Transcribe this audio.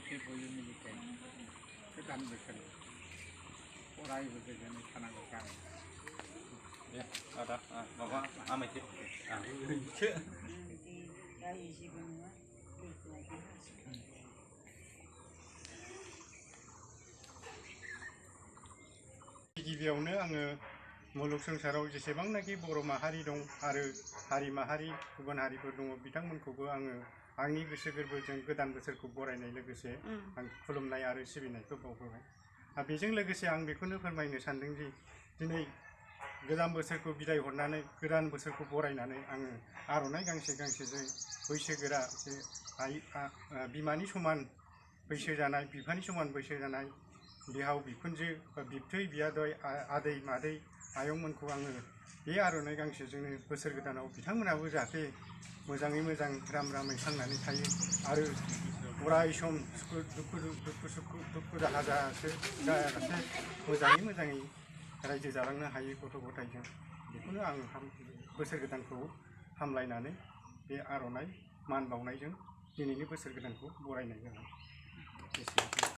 खौसे बयबो मिलिथों गोदान बोसोर अरायबो गोजोनै थानांगौ गामि। आदा माबा आमायसो गिबियावनो आङो मुलुग संसाराव जेसेबांनाखि बर' माहारि दं आरो हारि माहारि गुबुन हारिफोर दङ बिथांमोनखौबो आङो आंनि गोसो गोरबोजों गोदान बोसोरखौ बरायनाय लोगोसे आं खुलुमनाय आरो सिबिनायखौ बावहरबाय। बेजों लोगोसे आं बेखौनो फोरमायनो सानदों दि दिनै गोदान बोसोरखौ बिदाय हरनानै गोदान बोसोरखौ बरायनानै आङो आर'नाइ गांसेजों बैसोगोरा बिमानि समान बैसो जानाय बिफानि समान बैसो जानाय बिहाव बिखुनजो बिबथै बियादै आदै मादै आयंमोनखौ आङो बे आर'नाइ गांसेजोंनो बोसोर गोदानाव बिथांमोनाबो जाहाथे मोजाङै मोजां राम रामै थांनानै थायो आरो अराय सम दुखु दाहा जायालासे मोजाङै रायजो जालांनो हायो गथ' गथायजों। बेखौनो आं बोसोर गोदानखौ हामलायनानै बे आर'नाइ मान बावनायजों दिनैनि बोसोर गोदानखौ बरायनाय जाबाय।